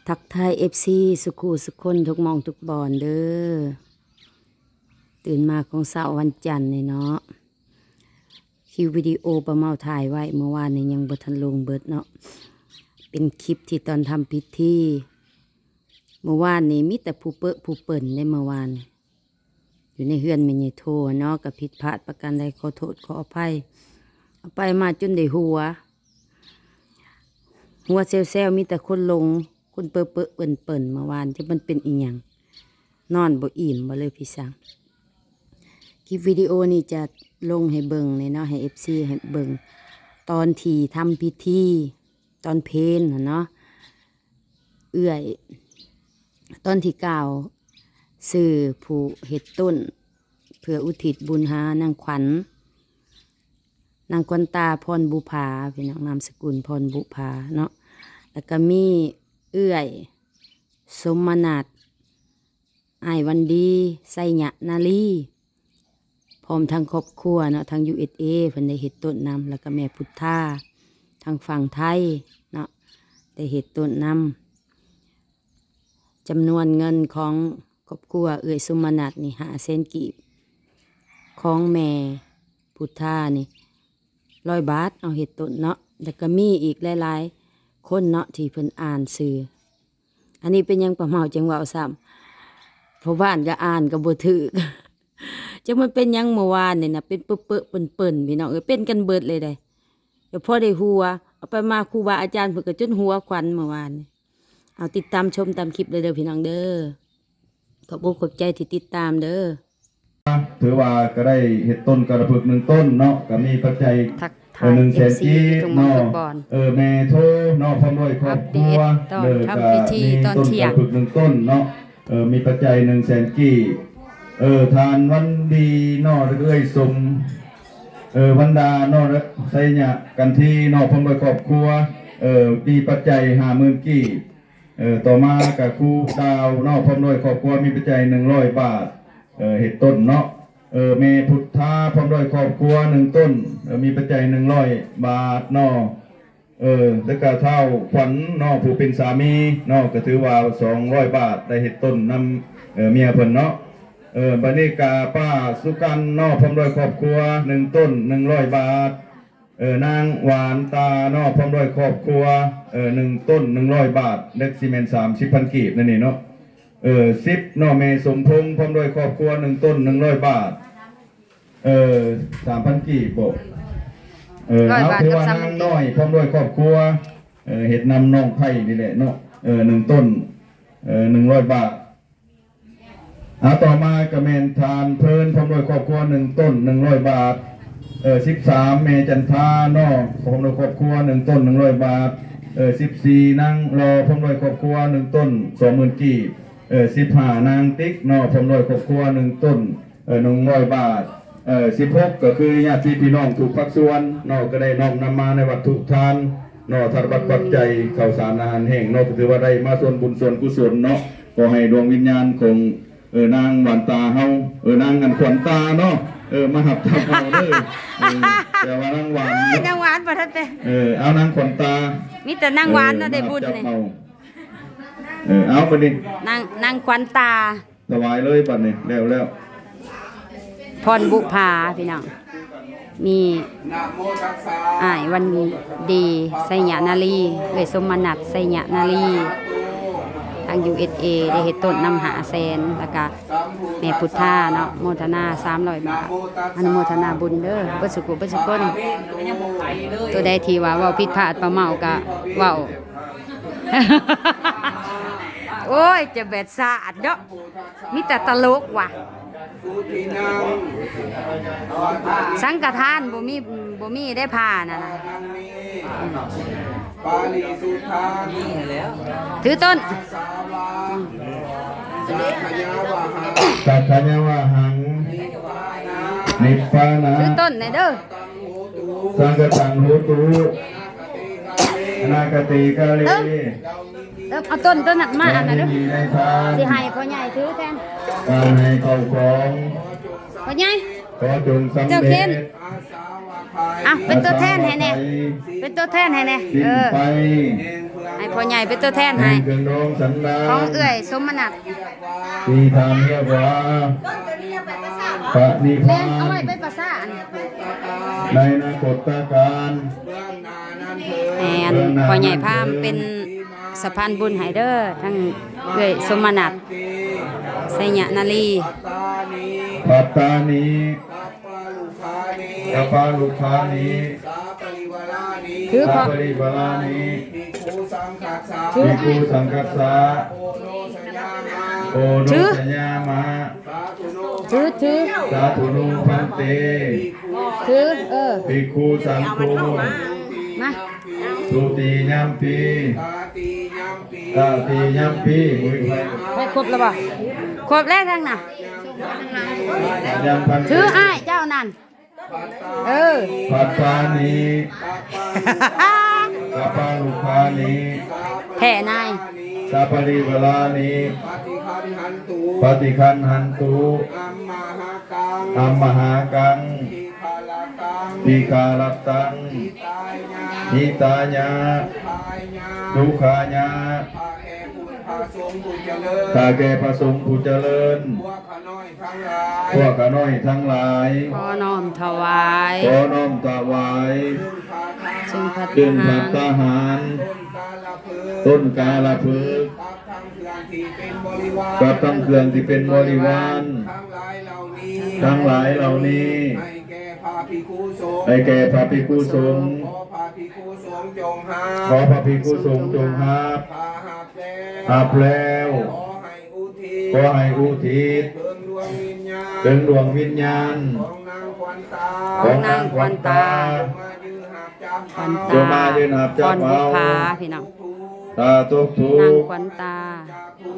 ທັກທາຍເອັຟຊີສຸຄູ່ສຸຄົນ ທຸກໝ່ອງທຸກບ່ອນເດີ້. ຕື່ນມາຂອງເຊົ້າວັນຈັນນີ້ເນາະ, ຄລິບວິດີໂອປ້າເມົາຖ່າຍໄວ້ເມື່ອວານນີ້ ຍັງບໍ່ທັນລົງເບິດເນາະ. ເປັນຄລິບທີ່ຕອນທຳພິທີ. ເມື່ອວານນີ້ມີແຕ່ຜູ້ເປິະຜູ້ເປິ້ນເດ້ ເມື່ອວານນີ້. ຢູ່ໃນເຮືອນແມ່ໃຫຍ່ໂທເນາະ, ກໍຜິດພາດປະການໃດ ຂໍໂທດຂໍອະໄພ. ເອົາໄປມາຈົນໄດ້ຫົວ, ຫົວແຊວໆ ມີແຕ່ຄົນຫຼົງ, ຄົນເປິະໆເປິ້ນໆ ເມື່ອວານ. ຈັກມັນເປັນອີ່ຫຍັງ, ນອນບໍ່ອີ່ມບໍ່ເລີຍພີ່ສັງ. ຄລິບວິດີໂອນີ້ຈະລົງໃຫ້ເບິ່ງແນ່ເນາະ, ໃຫ້ເອັຟຊີໃຫ້ເບິ່ງ ຕອນທີ່ທຳພິທີ ຕອນເພນຫັ້ນເນາະ. ເອື້ອຍ ຕອນທີ່ກ່າວຊື່ຜູ້ເຮັດຕົ້ນ ເພື່ອອຸທິດບຸນຫານາງຂວັນ, ນາງຂວັນຕາ ພອນບຸພາ ພີ່ນ້ອງ, ນາມສະກຸນ ພອນບຸພາເນາະ. ແລ້ວກໍມີເອື້ອຍ ສົມມະນັດ, ອ້າຍວັນດີ ໄຊຍະນາລີ ພ້ອມທັງຄອບຄົວເນາະ, ທາງ ຢູເອສເອ ເພິ່ນໄດ້ເຮັດຕົ້ນນຳ, ແລ້ວກໍແມ່ພຸດທາ ທາງຝັ່ງໄທເນາະ ໄດ້ເຮັດຕົ້ນນຳ. ຈຳນວນເງິນຂອງຄອບຄົວເອື້ອຍສົມມະນັດນີ້ ຫ້າແສນກີບ, ຂອງແມ່ພຸດທານີ້ ຮ້ອຍບາດ ເອົາເຮັດຕົ້ນເນາະ. ແລ້ວກໍມີອີກຫຼາຍໆຄົນເນາະ ທີ່ເພິ່ນອ່ານຊື່. ອັນນີ້ເປັນຫຍັງປ້າເມົາຈຶ່ງເວົ້າຊ້ຳ? ພໍ່ບ້ານກໍອ່ານກໍບໍ່ຖືກ. ຈັກມັນເປັນຫຍັງ ເມື່ອວານນີ້ນະ ເປັນເປິະໆເປິ້ນໆ ພີ່ນ້ອງເອີຍ, ເປັນກັນເບິດເລີຍໃດ໋. ກໍພໍໄດ້ຫົວ, ເອົາໄປມາຄູບາອາຈານເພິ່ນກໍຈົນຫົວຂວັນເມື່ອວານນີ້. ເອົາ ຕິດຕາມຊົມຕາມຄລິບເລີຍເດີ ພີ່ນ້ອງເດີ. ຂອບອົກຂອບໃຈທີ່ຕິດຕາມເດີ. ຖືວ່າກໍໄດ້ເຮັດຕົ້ນກາລະພຶກໜຶ່ງຕົ້ນເນາະ, ກໍມີປັດໄຈ ທັກທາຍ ເອີ ໜຶ່ງແສນ ເອັຟຊີ ກີບ ທຸກໝ່ອງ ເນາະ ທຸກບ່ອນ. ເອີ ແມ່ໂທເນາະ ພ້ອມດ້ວຍຄອບຄົວ ອັບເດດຕອນທຳພິທີຕອນທ່ຽງ ເອີ ກໍມີຕົ້ນກາລະພຶກໜຶ່ງຕົ້ນເນາະ, ເອີ ມີປັດໄຈໜຶ່ງແສນກີບ. ເອີ ທ່ານວັນດີເນາະ ແລະເອື້ອຍສົມ ເອີ ວັນດາເນາະ ແລະໄຊຍະກັນທີເນາະ ພ້ອມດ້ວຍຄອບຄົວ ເອີ ມີປັດໄຈຫ້າໝື່ນກີບ. ເອີ ຕໍ່ມາກະຄູດາວເນາະ ພ້ອມດ້ວຍຄອບຄົວ ມີປັດໄຈໜຶ່ງຮ້ອຍບາດ ເອີ ເຮັດຕົ້ນເນາະ. ເອີ ແມ່ພຸດທາ ພ້ອມດ້ວຍຄອບຄົວ ໜຶ່ງຕົ້ນ ເອີ ມີປັດໄຈໜຶ່ງຮ້ອຍບາດເນາະ. ເອີ ແລ້ວກະທ້າວຂວັນເນາະ ຜູ້ເປັນສາມີເນາະ ກະຖືວ່າສອງຮ້ອຍບາດ ໄດ້ເຮັດຕົ້ນນຳ ເອີ ເມຍເພິ່ນເນາະ. ເອີ ບາດນີ້ກະປ້າສຸກັນເນາະ ພ້ອມດ້ວຍຄອບຄົວ ໜຶ່ງຕົ້ນ ໜຶ່ງຮ້ອຍບາດ. ເອີ ນາງຫວານຕາເນາະ ພ້ອມດ້ວຍຄອບຄົວ ເອີ ໜຶ່ງຕົ້ນ ໜຶ່ງຮ້ອຍບາດ, ເລັກຊິແມ່ນສາມສິບພັນກີບນັ້ນນີ້ເນາະ. ເອີ ສິບເນາະ ແມ່ສົມພົງ ພ້ອມດ້ວຍຄອບຄົວ ໜຶ່ງຕົ້ນ ໜຶ່ງຮ້ອຍບາດ. ເອີ ສາມພັນກີບບໍ? ເອີ ເອົາ ຖືວ່ານາງນ້ອຍ ພ້ອມດ້ວຍຄອບຄົວ ເອີ ເຮັດນຳນ້ອງໄພນີ້ແຫຼະເນາະ ເອີ ໜຶ່ງຕົ້ນ ເອີ ໜຶ່ງຮ້ອຍບາດ. ອາ ຕໍ່ມາກໍແມ່ນທ່ານເພີນ ພ້ອມດ້ວຍຄອບຄົວ ໜຶ່ງຕົ້ນ ໜຶ່ງຮ້ອຍບາດ. ເອີ ສິບສາມ ແມ່ຈັນທາເນາະ ພ້ອມດ້ວຍຄອບຄົວ ໜຶ່ງຕົ້ນ ໜຶ່ງຮ້ອຍບາດ. ເອີ ສິບສີ່ ນາງຫຼໍ່ ພ້ອມດ້ວຍຄອບຄົວ ໜຶ່ງຕົ້ນ ສອງໝື່ນກີບ. ເອີ ສິບຫ້າ ນາງຕິກເນາະ ພ້ອມດ້ວຍຄອບຄົວ ໜຶ່ງຕົ້ນ ເອີ ໜຶ່ງຮ້ອຍບາດ. ເອີ ສິບຫົກ ກໍຄືຍາດຕິພີ່ນ້ອງທຸກພາກສ່ວນເນາະ ກໍໄດ້ນ້ອມນຳມາໃນວັດຖຸທານເນາະ ທານບັດປັດໄຈ ເຂົ້າສານອາຫານແຫ້ງເນາະ ກໍຖືວ່າໄດ້ມາສ່ວນບຸນສ່ວນກຸສົນເນາະ. ຂໍໃຫ້ດວງວິນຍານຂອງ ເອີ ນາງຫວານຕາເຮົາ ເອີ ນາງອັນຂວັນຕາເນາະ ເອີ ມາຮັບຈັບເອົາເດີ. ເອີ ແຕ່ວ່ານາງຫວານ ເອີ ນາງຫວານບໍ່ທັນແຕ່ ເອີ ເອົານາງຂວັນຕາ ມີແຕ່ນາງຫວານເນາະ ເອີ ໄດ້ບຸນນີ້ ມາຮັບຈັບເອົາ. ເອີ ເອົາບັດນີ້ ນາງ ນາງຂວັນຕາ ຖວາຍເລີຍບັດນີ້ ແລ້ວ ແລ້ວ ພອນບຸພາ ພີ່ນ້ອງ ມີອ້າຍວັນດີ ໄຊຍະນາລີ ເອື້ອຍສົມມະນັດ ໄຊຍະນາລີ ທາງ ຢູເອສເອ ໄດ້ເຮັດຕົ້ນນຳຫ້າແສນ ແລ້ວກະແມ່ພຸດທາເນາະ ໂມທະນາສາມຮ້ອຍບາດ. ອະນຸໂມທະນາບຸນເດີ ເບິດສຸຂູເບິດສຸຄົນ. ໂຕໃດທີ່ວ່າເວົ້າຜິດພາດ ປ້າເມົາກະເວົ້າ ໂອ້ຍ ຈະແບດສາດເນາະ ມີແຕ່ຕະຫຼົກວ່າ. ສັງກະທານບໍ່ມີ ບໍ່ມີໄດ້ພານະນະ. ປາລີສຸທາ ຖືຕົ້ນ ສາວາ ສາຂະຍາວະຫັງ ສາຂະຍາວະຫັງ ນິບປານະ ຖືຕົ້ນແດ່ເດີ. ສັງກະຕັງໂຫຕຸ ອະນາກະຕິກາເລ ເອີ ເອົາຕົ້ນ ຕົ້ນນັ້ນມາອັນນັ້ນເດີ ຍາມທີ່ມີໃນທານ ຊິໃຫ້ພໍ່ໃຫຍ່ຖືແທນ ການໃຫ້ເຂົ້າຂອງ ພໍ່ໃຫຍ່ ຂໍຈົ່ງສຳເລັດ ເຈົ້າເຂັນ ອ່ະ ເປັນຕົວແທນໃຫ້ແດ່ ເປັນຕົວແທນໃຫ້ແດ່ ເອີ ໄປ ໃຫ້ພໍ່ໃຫຍ່ເປັນຕົວແທນໃຫ້ ແຫ່ງເຄື່ອງດອງສັນດານ ຂອງເອື້ອຍສົມມະນັດ ທີ່ທ່ານຮຽກວ່າ ພະນິບພານ ແມ່ນ ເອົາໄວ້ໄປປະສາອັນ ໃນອະນາຄົດຕະການ ແມ່ນ ເບື້ອງໜ້ານັ້ນເທີ້ນ ພໍ່ໃຫຍ່ພາມເປັນສະພານບຸນໃຫ້ເດີ ທັງເອື້ອຍສົມມະນັດ ໄຊຍະນາລີ ພັດຕານິ ພັດຕານິ ກັບປາລຸກຂານິ ກັບປາລຸກຂານິ ສາປະລິວາລານິ ຖືພະ ສາປະລິວາລານິ ພິກຂຸສັງຄັດສາ ພິກຂຸສັງຄັດສາ ໂອໂນຊະຍາມະ ໂອໂນຊະຍາມະ ສາທຸໂນ ຖື ຖື ສາທຸໂນພັນເຕ ຖື ເອີ ພິກຂຸສັງໂຄ ມາ ທຸຕິຍຳປີ ຕາຕິຍຳປີ ຕາຕິຍຳປີ ໂອ້ຍ ໃຫ້ຄົບແລ້ວບໍ່? ຄົບແລ້ວທັງນັ້ນ ຍັງພັນເຕ ຖືອ້າຍເຈົ້ານັ້ນ ເອີ ພັດຕານິ ກັບປາລຸກຂານິ ແຜ່ນາຍ ສາປະລິວາລານິ ປະຕິຄັນຫັນຕຸ ປະຕິຄັນຫັນຕຸ ອັມມະຫາກັງ ອັມມະຫາກັງ ທິຄາລະຕັງ ທິຄາລະຕັງ ຫິຕາຍະ ຫິຕາຍະ ສຸຂາຍະ ສຸຂາຍະ ຂ້າແກ່ພະສົງຜູ້ຈະເລີນ ຂ້າແກ່ພະສົງຜູ້ຈະເລີນ ພວກຂ້ານ້ອຍທັງຫຼາຍ ພວກຂ້ານ້ອຍທັງຫຼາຍ ຂໍນ້ອມຖວາຍ ຂໍນ້ອມຖວາຍ ເຄື່ອງພັດ ເຄື່ອງພັດຕາຫານ ທະຫານ ຕົ້ນກາລະພຶກ ຕົ້ນກາລະພຶກ ກັບທັງເຄື່ອງທີ່ເປັນບໍລິວານ ກັບທັງເຄື່ອງທີ່ເປັນບໍລິວານ ທັງຫຼາຍເຫຼົ່ານີ້ ທັງຫຼາຍເຫຼົ່ານີ້ ໃຫ້ແກ່ພະພິກຂຸສົງ ໃຫ້ແກ່ພະພິກຂຸສົງ ຂໍພະພິກຂຸສົງຈົ່ງຮັບ ຂໍພະພິກຂຸສົງຈົ່ງຮັບ ຖ້າຮັບແລ້ວ ຮັບແລ້ວ ຂໍໃຫ້ອຸທິດ ຂໍໃຫ້ອຸທິດ ເຖິງດວງວິນຍານ ເຖິງດວງວິນຍານ ຂອງນາງຂວັນຕາ ຂອງນາງຂວັນຕາ ຈົ່ງມາຢືນຮັບຈັບເອົາ ຂວັນຕາ ຈງມາຢືນຮັບຈັບເອົາ ຂວັນບຸບຜາ ພີ່ນ້ອງ ຖ້າຕົກທຸກ ນາງຂວັນຕາ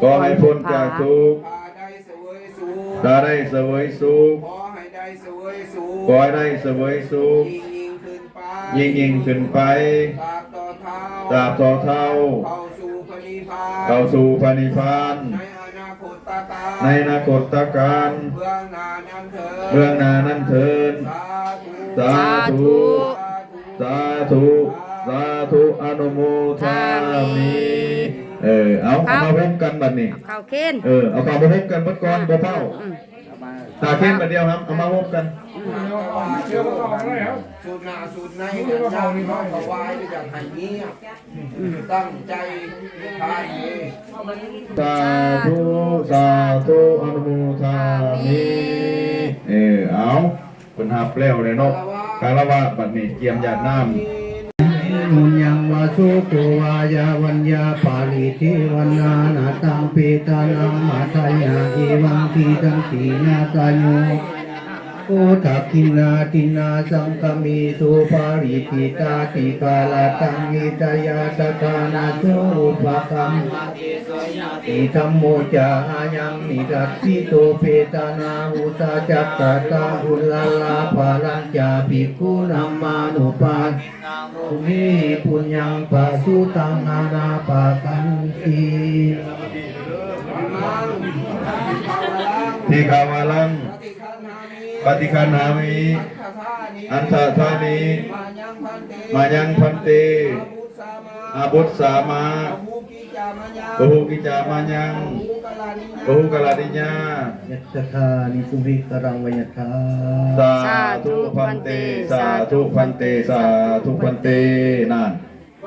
ຂໍໃຫ້ພົ້ນຈາກທຸກ ຖ້າໄດ້ສະເຫວີຍສຸກ ຖ້າໄດ້ສະເຫວີຍສຸກ ຂໍໃຫ້ໄດ້ສະເຫວີຍສຸກ ຂໍໃຫ້ໄດ້ສະເຫວີຍສຸກ ຍິ່ງໆຂຶ້ນໄປ ຍິ່ງໆຂຶ້ນໄປ ຕາບຕໍ່ເທົ່າ ຕາບຕໍ່ເທົ່າ ເຂົ້າສູ່ພະນິພານ ເຂົ້າສູ່ພະນິພານ ໃນອະນາຄົດຕະການ ໃນອະນາຄົດຕະການ ເບື້ອງໜ້ານັ້ນເທີ້ນ ເບື້ອງໜ້ານັ້ນເທີ້ນ ສາທຸ ສາທຸ ສາທຸ ສາທຸ ອະນຸໂມທາມິ ເອີ ເອົາ ເອົາ ເອົາມາໂຮມກັນບັດນີ້ ເອົາເຂົ້າເຄນ ເອີ ເອົາເຂົ້າມາໂຮມກັນເບິດກ່ອນ ບໍ່ເຝົ້າ ອືມ ຕາເຄນບັດດຽວ ເອົາມາໂຮມກັນ ອືມ ສູດໜ້າສູດໃນ ຍາມເຮົາຖວາຍ ຢາກໃຫ້ງຽບ ຕັ້ງໃຈທານເອງ ສາທຸ ສາທຸ ອະນຸໂມທາມິ ເອີ ເອົາ ເພິ່ນຮັບແລ້ວແຫຼະເນາະ ຄາລະວະ ບັດນີ້ກຽມຢາດນ້ຳ ມຸນຍັງວະ ສຸໂກວາຍາ ວັນຍາ ປາລິເທວະນາ ນາຕັງ ເປຕານັງ ມາທາຍາ ເອວັງ ທິຕັນຕິ ນາຕະໂຍ ໂອ ທັກຂິນາທິນນາ ສັງຄະເມ ໂສ ປາລິຈິຕາ ຕິຄາລະຕັງ ເມຕະຍາ ຕະຖານະໂສ ອຸປະກຳມະ ຕິ ທຳໂມ ຈາ ອາຍັງ ນິທັດສິໂຕ ເປຕານາ ອຸສາ ຈັດຕະຕາ ອຸລາລາ ພະລັນຈາ ພິກຂຸ ທຳມານຸພາເວ ເມ ປຸນຍັງ ປະສຸຕັງ ອະນາປະກັນຕິ ທິຄາວາລັງ ປະຕິຄັນຫາມິ ອັນຕະທາມິ ມາຍັງ ພັນເຕ ອະບຸດສາມະ ບະຫຸກິດຈາມາຍັງ ບະຫຸກະລະນິຍາ ຍັດສະທາ ນິຄຸມພິກະລັງ ວະຍັດຖາ ສາທຸພັນເຕ ສາທຸພັນເຕ ສາທຸພັນເຕ ນັ້ນ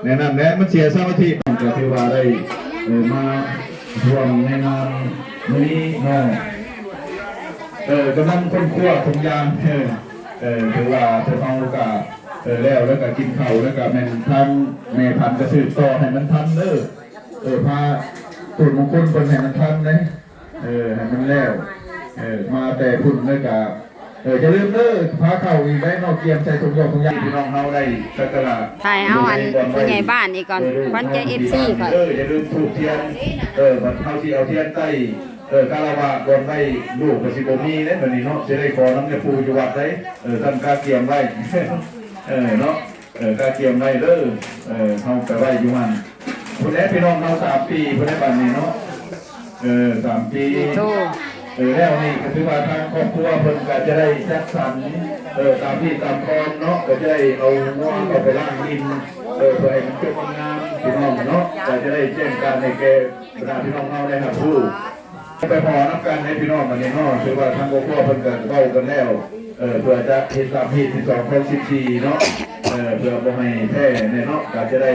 ແນວນັ້ນແຫຼະ ມັນເສຍສະມາທິ ກໍຖືວ່າໄດ້ ເອີ ມາຮ່ວມໃນງານມື້ນີ້ເນາະ ເອີ ກຳລັງຄົ້ນຄວ້າທຸກຢ່າງ ເອີ ເອີ ຖືວ່າພວກເຮົາກະ ເອີ ແລ້ວ ແລ້ວກະກິນເຂົ້າ ແລ້ວກະແມ່ນທາງແມ່ພັນກະສືບຕໍ່ໃຫ້ມັນທັນເດີ ເອີ ພາຕົ້ນມຸງຄຸນເພິ່ນໃຫ້ມັນທັນເດ້ ເອີ ໃຫ້ມັນແລ້ວ ເອີ ມາແຕ່ພຸ້ນແລ້ວກະ ເອີ ຢ່າລືມເດີ ພາເຂົ້າອີກໄດ້ເນາະ ກຽມໃສ່ຖົງຢອກຖົງຢາງ ພີ່ນ້ອງເຮົາໄດ້ສັກກາລະ ຖ່າຍເອົາອັນຜູ້ໃຫຍ່ບ້ານອີກກ່ອນ ຂວັນໃຈເອັຟຊີຂ້ອຍ ເອີ ຢ່າລືມທູບທຽນ ເອີ ບັດເຮົາຊິເອົາທຽນໃຕ້ ເອີ ຄາລະວະກ່ອນໄວ້ ລູກກໍຊິບໍ່ມີເດ້ບັດນີ້ເນາະ ຊິໄດ້ຂໍນຳແມ່ປູ່ຢູ່ວັດໄດ໋ ເອີ ທ່ານກະກຽມໄວ້ ເອີ ເນາະ ເອີ ກະກຽມໄວ້ເດີ ເອີ ເຮົາໄປໄວ້ຢູ່ຫັ້ນ ພຸ້ນແຫຼະ ພີ່ນ້ອງເຮົາ ສາມປີພຸ້ນແຫຼະ ບັດນີ້ເນາະ ເອີ ສາມປີ ເອີ ແລ້ວນີ້ກໍຖືວ່າທາງຄອບຄົວເພິ່ນກໍຈະໄດ້ຈັດສັນ ເອີ ຕາມທີ່ຕາມຄອນເນາະ ກໍຈະໄດ້ເອົາງົວເຂົ້າໄປລ້າງດິນ ເອີ ເພື່ອໃຫ້ມັນຈົບງາມ ເນາະ ກໍຈະໄດ້ແຈ້ງການໃຫ້ແກ່ບັນດາພີ່ນ້ອງເຮົາໄດ້ຮັບຮູ້ ໄປພໍ້ນຳກັນໃຫ້ພີ່ນ້ອງອັນນີ້ເນາະ ຖືວ່າທາງ ປກ ເພິ່ນກໍເວົ້າກັນແລ້ວ ເອີ ເພື່ອຈະເຮັດສາມຮີດທີສອງຂອງສິບສີ່ເນາະ ເອີ ເພື່ອບໍ່ໃຫ້ແພ້ແນ່ເນາະ ກໍຈະໄດ້